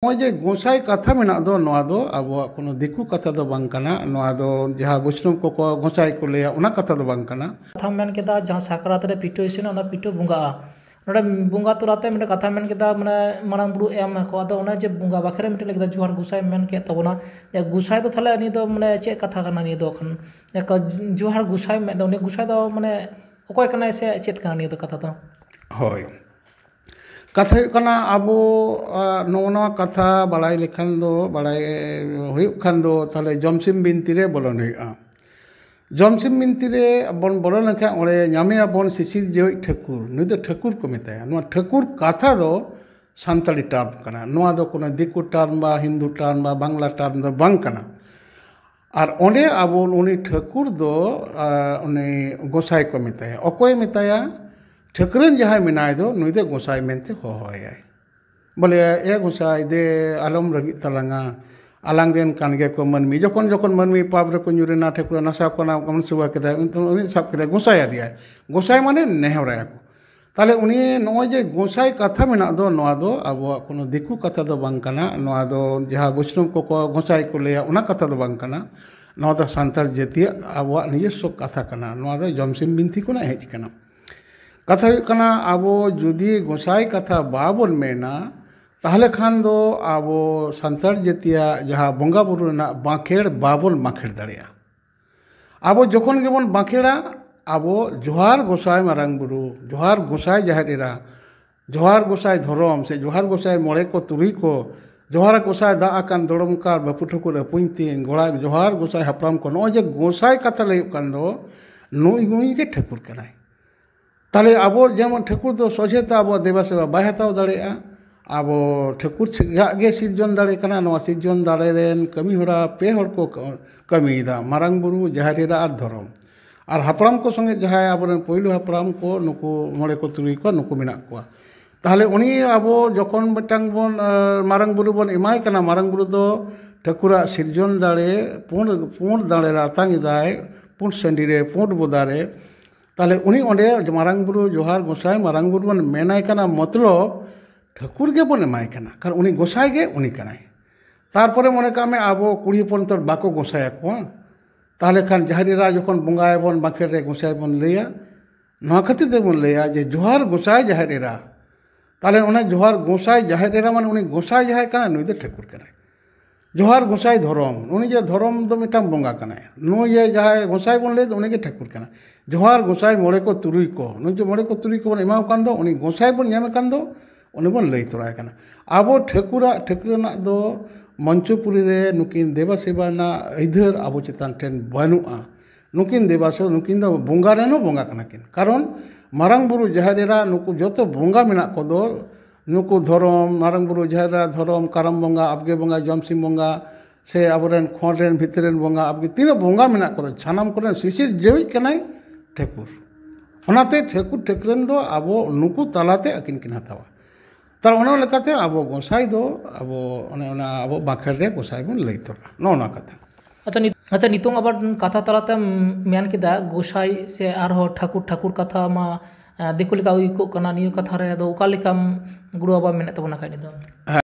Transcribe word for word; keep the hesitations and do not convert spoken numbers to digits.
ᱱᱚᱜᱼᱚᱭ ᱡᱮ ᱜᱚᱸᱥᱟᱭ ᱠᱟᱛᱷᱟ ᱢᱮᱱᱟᱜ ᱫᱚ, ᱱᱚᱣᱟ ᱫᱚ ᱟᱵᱚᱣᱟᱜ ᱠᱳᱱᱳ ᱫᱤᱠᱩ ᱠᱟᱛᱷᱟ ᱫᱚ ᱵᱟᱝ ᱠᱟᱱᱟ᱾ ᱱᱚᱣᱟ ᱫᱚ ᱡᱟᱦᱟᱸ ᱵᱳᱭᱥᱱᱚᱵ ᱠᱚᱠᱚ ᱜᱚᱸᱥᱟᱭ ᱠᱚ ᱞᱟᱹᱭᱟ, ᱚᱱᱟ ᱠᱟᱛᱷᱟ ᱫᱚ ᱵᱟᱝ ᱠᱟᱱᱟ᱾ ᱠᱟᱛᱷᱟᱢ ᱢᱮᱱ ᱠᱮᱫᱟ, ᱡᱟᱦᱟᱸ ᱥᱟᱠᱨᱟᱛ ᱨᱮ ᱯᱤᱴᱷᱟᱹ ᱤᱥᱤᱱᱟ, ᱚᱱᱟ ᱯᱤᱴᱷᱟᱹ ᱵᱚᱸᱜᱟᱜᱼᱟ᱾ ᱱᱚᱰᱮ ᱵᱚᱸᱜᱟ ᱛᱚᱨᱟᱛᱮ ᱢᱤᱫᱴᱮᱱ ᱠᱟᱛᱷᱟ ᱢᱮᱱ ᱠᱮᱫᱟ, ᱢᱟᱱᱮ ᱢᱟᱨᱟᱝ ᱵᱩᱨᱩ ᱮᱢ ᱟᱠᱚ᱾ ᱟᱫᱚ ᱚᱱᱟ ᱡᱮ ᱵᱚᱸᱜᱟ ᱵᱟᱠᱷᱮᱲ ᱢᱤᱫᱴᱮᱱ ᱞᱟᱹᱭ ᱠᱮᱫᱟ, ᱡᱚᱦᱟᱨ ᱜᱚᱸᱥᱟᱭ ᱢᱮᱱ ᱠᱮᱫ ᱛᱟᱵᱚᱱᱟ, ᱡᱮ ᱜᱚᱸᱥᱟᱭ ᱫᱚ ᱛᱟᱦᱚᱞᱮ ᱩᱱᱤ ᱫᱚ ᱢᱟᱱᱮ ᱪᱮᱫ ᱠᱟᱛᱷᱟ ᱠᱟᱱᱟ ᱱᱤᱭᱟᱹ ᱫᱚ? ᱠᱷᱟᱱ ᱡᱚᱦᱟᱨ ᱜᱚᱸᱥᱟᱭ ᱢᱮᱱ ᱫᱚ, ᱩᱱᱤ ᱜᱚᱸᱥᱟᱭ ᱫᱚ ᱢᱟᱱᱮ ᱚᱠᱚᱭ ᱠᱟᱱᱟᱭ ᱥᱮ ᱪᱮᱫ ᱠᱟᱱᱟ ᱱᱤᱭᱟᱹ ᱫᱚ ᱠᱟᱛᱷᱟ ᱫᱚ? ᱦᱳᱭ, ᱠᱟᱛᱷᱟ ᱦᱩᱭᱩᱜ ᱠᱟᱱᱟ, ᱟᱵᱚ, ᱟ, ᱱᱚᱜᱼᱚ ᱱᱚᱣᱟ ᱠᱟᱛᱷᱟ ᱵᱟᱲᱟᱭ ᱞᱮᱠᱷᱟᱱ ᱫᱚ, ᱵᱟᱲᱟᱭ ᱦᱩᱭᱩᱜ ᱠᱷᱟᱱ ᱫᱚ, ᱛᱟᱦᱚᱞᱮ ᱡᱚᱢᱥᱤᱢ ᱵᱤᱱᱛᱤ ᱨᱮ ᱵᱚᱞᱚᱱ ᱦᱩᱭᱩᱜᱼᱟ᱾ ᱡᱚᱢᱥᱤᱢ ᱵᱤᱱᱛᱤ ᱨᱮ ᱵᱚᱱ ᱵᱚᱞᱚ ᱞᱮᱱᱠᱷᱟᱱ, ᱚᱸᱰᱮ ᱧᱟᱢᱮᱭᱟᱵᱚᱱ ᱥᱤᱥᱤᱨᱡᱟᱹᱣᱤᱡ ᱴᱷᱟᱹᱠᱩᱨ᱾ ᱱᱩᱭ ᱫᱚ ᱴᱷᱟᱹᱠᱩᱨ ᱠᱚ ᱢᱮᱛᱟᱭᱟ᱾ ᱱᱚᱣᱟ ᱴᱷᱟᱹᱠᱩᱨ ᱠᱟᱛᱷᱟ ᱫᱚ ᱥᱟᱱᱛᱟᱲᱤ term ᱠᱟᱱᱟ᱾ ᱱᱚᱣᱟ ᱫᱚ ᱠᱳᱱᱳ ᱫᱤᱠᱩ term ᱵᱟ ᱦᱤᱱᱫᱩ term ᱫᱚ ᱵᱟᱝ ᱠᱟᱱᱟ᱾ ᱟᱨ ᱚᱸᱰᱮ ᱟᱵᱚ ᱩᱱᱤ ᱴᱷᱟᱹᱠᱩᱨ ᱫᱚ, ᱟ, ᱩᱱᱤ ᱜᱚᱸᱥᱟᱭ ᱠᱚ ᱢᱮᱛᱟᱭᱟ᱾ ᱚᱠᱚᱭ ᱢᱮᱛᱟᱭᱟ? ᱴᱷᱟᱹᱠᱨᱟᱹᱱ ᱡᱟᱦᱟᱸᱭ ᱢᱮᱱᱟᱭ ᱫᱚ, ᱱᱩᱭ ᱫᱚ ᱜᱚᱸᱥᱟᱭ ᱢᱮᱱᱛᱮ ᱦᱚᱦᱚᱣᱟᱭᱟᱭ᱾ ᱵᱚᱞᱮ, "ᱮ ᱜᱚᱸᱥᱟᱭ, ᱫᱮ, ᱟᱞᱚᱢ ᱨᱟᱹᱜᱤᱜ ᱛᱟᱞᱟᱝᱟ, ᱟᱞᱟᱝ ᱨᱮᱱ ᱠᱟᱱ ᱜᱮᱭᱟ ᱠᱚ ᱢᱟᱹᱱᱢᱤ᱾" ᱡᱚᱠᱷᱚᱱ, ᱡᱚᱠᱷᱚᱱ ᱢᱟᱹᱱᱢᱤ ᱯᱟᱯ ᱨᱮᱠᱚ ᱧᱩᱨᱮᱱᱟ, ᱴᱷᱟᱹᱠᱩᱨ ᱱᱟᱥᱟᱣ ᱠᱟᱱᱟ, ᱩᱱᱤ ᱥᱟᱵ ᱠᱮᱫᱟᱭ, ᱩᱱᱤ ᱥᱟᱵ ᱠᱮᱫᱟᱭ, ᱜᱚᱸᱥᱟᱭ ᱟᱫᱮᱭᱟᱭ᱾ ᱜᱚᱸᱥᱟᱭ ᱢᱟᱱᱮ ᱱᱮᱦᱚᱨᱟᱭᱟ ᱠᱚ᱾ ᱛᱟᱦᱞᱮ ᱩᱱᱤ ᱱᱚᱜᱼᱚᱭ ᱡᱮ ᱜᱚᱸᱥᱟᱭ ᱠᱟᱛᱷᱟ ᱢᱮᱱᱟᱜ ᱫᱚ, ᱱᱚᱣᱟ ᱫᱚ ᱟᱵᱚᱣᱟᱜ ᱠᱳᱱᱳ ᱫᱤᱠᱩ ᱠᱟᱛᱷᱟ ᱫᱚ ᱵᱟᱝ ᱠᱟᱱᱟ᱾ ᱱᱚᱣᱟ ᱫᱚ ᱡᱟᱦᱟᱸ ᱵᱳᱭᱥᱱᱚᱵ ᱠᱚᱠᱚ ᱜᱚᱸᱥᱟᱭ ᱠᱚ ᱞᱟᱹᱭᱟ, ᱚᱱᱟ ᱠᱟᱛᱷᱟ ᱫᱚ ᱵᱟᱝ ᱠᱟᱱᱟ᱾ ᱱᱚᱣᱟ ᱫᱚ ᱥᱟᱱᱛᱟᱲ ᱡᱟᱹᱛᱤᱭᱟᱜ ᱟᱵᱚᱣᱟᱜ ᱱᱤᱡᱚᱥᱥᱚ ᱠᱟᱛᱷᱟ ᱠᱟᱱᱟ᱾ ᱱᱚᱣᱟ ᱫᱚ ᱡᱚᱢᱥᱤᱢ ᱵᱤᱱᱛᱤ ᱠᱷᱚᱱᱟᱜ ᱦᱮᱡ ᱠᱟᱱᱟ᱾ ᱠᱟᱛᱷᱟ ᱦᱩᱭᱩᱜ ᱠᱟᱱᱟ, ᱟᱵᱚ ᱡᱩᱫᱤ ᱜᱚᱸᱥᱟᱭ ᱠᱟᱛᱷᱟ ᱵᱟᱵᱚᱱ ᱢᱮᱱᱟ, ᱛᱟᱦᱞᱮ ᱠᱷᱟᱱ ᱫᱚ ᱟᱵᱚ ᱥᱟᱱᱛᱟᱲ ᱡᱟᱹᱛᱤᱭᱟᱜ ᱡᱟᱦᱟᱸ ᱵᱚᱸᱜᱟ ᱵᱩᱨᱩ ᱨᱮᱱᱟᱜ ᱵᱟᱸᱠᱷᱮᱲ ᱵᱟᱵᱚᱱ ᱵᱟᱸᱠᱷᱮᱲ ᱫᱟᱲᱮᱭᱟᱜᱼᱟ᱾ ᱟᱵᱚ ᱡᱚᱠᱷᱚᱱ ᱜᱮᱵᱚᱱ ᱵᱟᱸᱠᱷᱮᱲᱟ, ᱟᱵᱚ ᱡᱚᱦᱟᱨ ᱜᱚᱸᱥᱟᱭ ᱢᱟᱨᱟᱝ ᱵᱩᱨᱩ, ᱡᱚᱦᱟᱨ ᱜᱚᱸᱥᱟᱭ ᱡᱟᱦᱮᱨ ᱮᱨᱟ, ᱡᱚᱦᱟᱨ ᱜᱚᱸᱥᱟᱭ ᱫᱷᱚᱨᱚᱢ ᱥᱮ ᱡᱚᱦᱟᱨ ᱜᱚᱸᱥᱟᱭ ᱢᱚᱬᱮ ᱠᱚ ᱛᱩᱨᱩᱭ ᱠᱚ, ᱡᱚᱦᱟᱨ ᱜᱚᱸᱥᱟᱭ ᱫᱟᱜ ᱟᱠᱟᱱ ᱫᱚᱲᱚᱢᱠᱟᱨ ᱵᱟᱹᱯᱩ ᱴᱷᱟᱹᱠᱩᱨ ᱟᱹᱯᱩᱧ ᱛᱤᱧ ᱜᱚᱲᱟ, ᱡᱚᱦᱟᱨ ᱜᱚᱸᱥᱟᱭ ᱦᱟᱯᱲᱟᱢ ᱠᱚ, ᱱᱚᱜᱼᱚᱭ ᱡᱮ ᱜᱚᱸᱥᱟᱭ ᱠᱟᱛᱷᱟ ᱞᱟᱹᱭᱚᱜ ᱠᱟᱱ ᱫᱚ, ᱱᱩᱭ, ᱱᱩᱭ ᱜᱮ ᱴᱷᱟᱹᱠᱩᱨ ᱠᱟᱱᱟᱭ᱾ ᱛᱟᱦᱞᱮ ᱟᱵᱚ ᱡᱮᱢᱚᱱ ᱴᱷᱟᱹᱠᱩᱨ ᱫᱚ ᱥᱚᱡᱷᱮ ᱛᱮ ᱟᱵᱚᱣᱟᱜ ᱫᱮᱵᱟ ᱥᱮᱵᱟ ᱵᱟᱭ ᱦᱟᱛᱟᱣ ᱫᱟᱲᱮᱭᱟᱜᱼᱟ᱾ ᱟᱵᱚ ᱴᱷᱟᱹᱠᱩᱨ ᱟᱜ ᱜᱮ ᱥᱤᱨᱡᱚᱱ ᱫᱟᱲᱮ ᱠᱟᱱᱟ᱾ ᱱᱚᱣᱟ ᱥᱤᱨᱡᱚᱱ ᱫᱟᱲᱮ ᱨᱮᱱ ᱠᱟᱹᱢᱤ ᱦᱚᱨᱟ ᱯᱮ ᱦᱚᱲ ᱠᱚ ᱠᱟᱹᱢᱤᱭᱮᱫᱟ, ᱢᱟᱨᱟᱝ ᱵᱩᱨᱩ, ᱡᱟᱦᱮᱨ ᱮᱨᱟ ᱟᱨ ᱫᱷᱚᱨᱚᱢ᱾ ᱟᱨ ᱦᱟᱯᱲᱟᱢ ᱠᱚ ᱥᱚᱸᱜᱮ ᱡᱟᱦᱟᱸᱭ ᱟᱵᱚᱨᱮᱱ ᱯᱳᱭᱞᱳ ᱦᱟᱯᱲᱟᱢ ᱠᱚ, ᱱᱩᱠᱩ ᱢᱚᱬᱮ ᱠᱚ ᱛᱩᱨᱩᱭ ᱠᱚ, ᱱᱩᱠᱩ ᱢᱮᱱᱟᱜ ᱠᱚᱣᱟ᱾ ᱛᱟᱦᱞᱮ ᱩᱱᱤ ᱟᱵᱚ ᱡᱚᱠᱷᱚᱱ ᱢᱤᱫᱴᱟᱝ ᱵᱚᱱ, ᱮ, ᱢᱟᱨᱟᱝ ᱵᱩᱨᱩ ᱵᱚᱱ ᱮᱢᱟᱭ ᱠᱟᱱᱟ, ᱢᱟᱨᱟᱝ ᱵᱩᱨᱩ ᱫᱚ ᱴᱷᱟᱹᱠᱩᱨᱟᱜ ᱥᱤᱨᱡᱚᱱ ᱫᱟᱲᱮ, ᱯᱩᱸᱰ, ᱯᱩᱸᱰ ᱫᱟᱲᱮ ᱨᱮ ᱟᱛᱟᱝ ᱮᱫᱟᱭ, ᱯᱩᱸᱰ ᱥᱟᱺᱰᱤ ᱨᱮ, ᱯᱩᱸᱰ ᱵᱚᱫᱟ ᱨᱮ᱾ ᱛᱟᱦᱞᱮ ᱩᱱᱤ ᱚᱸᱰᱮ ᱢᱟᱨᱟᱝ ᱵᱩᱨᱩ, ᱡᱚᱦᱟᱨ ᱜᱚᱸᱥᱟᱭ ᱢᱟᱨᱟᱝ ᱵᱩᱨᱩ ᱵᱚᱱ ᱢᱮᱱᱟᱭ ᱠᱟᱱᱟ, ᱢᱚᱛᱞᱚᱵ ᱴᱷᱟᱹᱠᱩᱨ ᱜᱮᱵᱚᱱ ᱮᱢᱟᱭ ᱠᱟᱱᱟ, ᱠᱟᱨᱚᱱ ᱩᱱᱤ ᱜᱚᱸᱥᱟᱭ ᱜᱮ ᱩᱱᱤ ᱠᱟᱱᱟᱭ᱾ ᱛᱟᱨᱯᱚᱨᱮ ᱢᱚᱱᱮ ᱠᱟᱜ ᱢᱮ, ᱟᱵᱚ ᱠᱩᱲᱤ ᱦᱚᱯᱚᱱ ᱛᱚ ᱵᱟᱠᱚ ᱜᱚᱸᱥᱟᱭ ᱟᱠᱚᱣᱟ᱾ ᱛᱟᱦᱚᱞᱮ ᱠᱷᱟᱱ ᱡᱟᱦᱮᱨ ᱮᱨᱟ ᱡᱚᱠᱷᱚᱱ ᱵᱚᱸᱜᱟᱭᱟᱵᱚᱱ, ᱵᱟᱸᱠᱷᱮᱲ ᱨᱮ ᱜᱚᱸᱥᱟᱭ ᱵᱚᱱ ᱞᱟᱹᱭᱟ, ᱱᱚᱣᱟ ᱠᱷᱟᱹᱛᱤᱨ ᱛᱮᱵᱚᱱ ᱞᱟᱹᱭᱟ ᱡᱮ, "ᱡᱚᱦᱟᱨ ᱜᱚᱸᱥᱟᱭ ᱡᱟᱦᱮᱨ ᱮᱨᱟ᱾" ᱛᱟᱦᱚᱞᱮ ᱚᱱᱟ ᱡᱚᱦᱟᱨ ᱜᱚᱸᱥᱟᱭ ᱡᱟᱦᱮᱨ ᱮᱨᱟ ᱢᱟᱱᱮ ᱩᱱᱤ ᱜᱚᱸᱥᱟᱭ ᱡᱟᱦᱟᱸᱭ ᱠᱟᱱᱟᱭ, ᱱᱩᱭ ᱫᱚ ᱴᱷᱟᱹᱠᱩᱨ ᱠᱟᱱᱟᱭ᱾ ᱡᱚᱦᱟᱨ ᱜᱚᱸᱥᱟᱭ ᱫᱷᱚᱨᱚᱢ, ᱩᱱᱤ ᱡᱮ ᱫᱷᱚᱨᱚᱢ ᱫᱚ ᱢᱤᱫᱴᱟᱝ ᱵᱚᱸᱜᱟ ᱠᱟᱱᱟᱭ, ᱱᱩᱭ ᱡᱮ ᱡᱟᱦᱟᱸᱭ ᱜᱚᱸᱥᱟᱭ ᱵᱚᱱ ᱞᱟᱹᱭ ᱫᱚ, ᱩᱱᱤ ᱜᱮ ᱴᱷᱟᱹᱠᱩᱨ ᱠᱟᱱᱟᱭ᱾ ᱡᱚᱦᱟᱨ ᱜᱚᱸᱥᱟᱭ ᱢᱚᱬᱮ ᱠᱚ ᱛᱩᱨᱩᱭ ᱠᱚ, ᱱᱩᱭ ᱡᱮ ᱢᱚᱬᱮ ᱠᱚ ᱛᱩᱨᱩᱭ ᱠᱚᱵᱚᱱ ᱮᱢᱟ ᱠᱟᱱ ᱫᱚ, ᱩᱱᱤ ᱜᱚᱸᱥᱟᱭ ᱵᱚᱱ ᱧᱟᱢᱮ ᱠᱟᱱ ᱫᱚ, ᱩᱱᱤ ᱵᱚᱱ ᱞᱟᱹᱭ ᱛᱚᱨᱟᱭ ᱠᱟᱱᱟ᱾ ᱟᱵᱚ ᱴᱷᱟᱹᱠᱩᱨᱟᱜ ᱴᱷᱟᱹᱠᱨᱟᱹᱱᱟᱜ ᱫᱚ ᱢᱚᱧᱪᱚᱯᱩᱨᱤ ᱨᱮ ᱱᱩᱠᱤᱱ ᱫᱮᱵᱟ ᱥᱮᱵᱟ ᱨᱮᱱᱟᱜ ᱟᱹᱭᱫᱟᱹᱨ ᱟᱵᱚ ᱪᱮᱛᱟᱱ ᱴᱷᱮᱱ ᱵᱟᱹᱱᱩᱜᱼᱟ᱾ ᱱᱩᱠᱤᱱ ᱫᱮᱵᱟ ᱥᱮᱵᱟ, ᱱᱩᱠᱤᱱ ᱫᱚ ᱵᱚᱸᱜᱟ ᱨᱮᱱ ᱦᱚᱸ ᱵᱚᱸᱜᱟ ᱠᱟᱱᱟ ᱠᱤᱱ᱾ ᱠᱟᱨᱚᱱ ᱢᱟᱨᱟᱝ ᱵᱩᱨᱩ ᱡᱟᱦᱮᱨ ᱮᱨᱟ, ᱱᱩᱠᱩ ᱡᱚᱛᱚ ᱵᱚᱸᱜᱟ ᱢᱮᱱᱟᱜ ᱠᱚᱫᱚ, ᱱᱩᱠᱩ ᱫᱷᱚᱨᱚᱢ, ᱢᱟᱨᱟᱝ ᱵᱩᱨᱩ ᱡᱟᱦᱮᱨ ᱮᱨᱟ, ᱫᱷᱚᱨᱚᱢ, ᱠᱟᱨᱟᱢ ᱵᱚᱸᱜᱟ, ᱟᱵᱜᱮ ᱵᱚᱸᱜᱟ, ᱡᱚᱢᱥᱤᱢ ᱵᱚᱸᱜᱟ, ᱥᱮ ᱟᱵᱚᱨᱮᱱ ᱠᱷᱚᱸᱰ ᱨᱮᱱ, ᱵᱷᱤᱛᱨᱤ ᱨᱮᱱ ᱵᱚᱸᱜᱟ, ᱟᱵᱜᱮ ᱛᱤᱱᱟᱹᱜ ᱵᱚᱸᱜᱟ ᱢᱮᱱᱟᱜ ᱠᱚᱫᱚ, ᱥᱟᱱᱟᱢ ᱠᱚᱨᱮᱱ ᱥᱤᱥᱤᱨ ᱡᱟᱹᱣᱤᱡ ᱠᱟᱱᱟᱭ ᱴᱷᱟᱹᱠᱩᱨ᱾ ᱚᱱᱟᱛᱮ ᱴᱷᱟᱹᱠᱩᱨ ᱴᱷᱟᱹᱠᱨᱟᱹᱱ ᱫᱚ ᱟᱵᱚ ᱱᱩᱠᱩ ᱛᱟᱞᱟᱛᱮ ᱟᱹᱠᱤᱱ ᱠᱤᱱ ᱦᱟᱛᱟᱣᱟ᱾ ᱛᱟᱦᱞᱮ ᱚᱱᱟ ᱞᱮᱠᱟᱛᱮ ᱟᱵᱚ ᱜᱚᱸᱥᱟᱭ ᱫᱚ ᱟᱵᱚ ᱚᱱᱮ ᱚᱱᱟ ᱟᱵᱚ ᱵᱟᱸᱠᱷᱮᱲ ᱨᱮ ᱜᱚᱸᱥᱟᱭ ᱵᱚᱱ ᱞᱟᱹᱭ ᱛᱚᱨᱟ, ᱱᱚᱜᱼᱚ ᱱᱚᱣᱟ ᱠᱟᱛᱷᱟ᱾ ᱟᱪᱪᱷᱟ, ᱱᱤᱛ-, ᱟᱪᱪᱷᱟ, ᱱᱤᱛᱚᱝ ᱟᱵᱟᱨ ᱠᱟᱛᱷᱟ ᱛᱟᱞᱟᱛᱮᱢ ᱢᱮᱱ ᱠᱮᱫᱟ ᱜᱚᱸᱥᱟᱭ ᱥᱮ ᱟᱨᱦᱚᱸ ᱴᱷᱟᱹᱠᱩᱨ, ᱴᱷᱟᱹᱠᱩᱨ ᱠᱟᱛᱷᱟ ᱢᱟ, ᱮ, ᱫᱤᱠᱩ ᱞᱮᱠᱟ ᱟᱹᱭᱠᱟᱹᱜ ᱠᱟᱱᱟ᱾ ᱱᱤᱭᱟᱹ ᱠᱟᱛᱷᱟ ᱨᱮ ᱟᱫᱚ ᱚᱠᱟ ᱞᱮᱠᱟᱢ ᱜᱩᱨᱩ ᱵᱟᱵᱟ ᱢᱮᱱᱮᱫ ᱛᱟᱵᱚᱱᱟ ᱠᱷᱟᱡ ᱱᱤᱛᱚᱝ?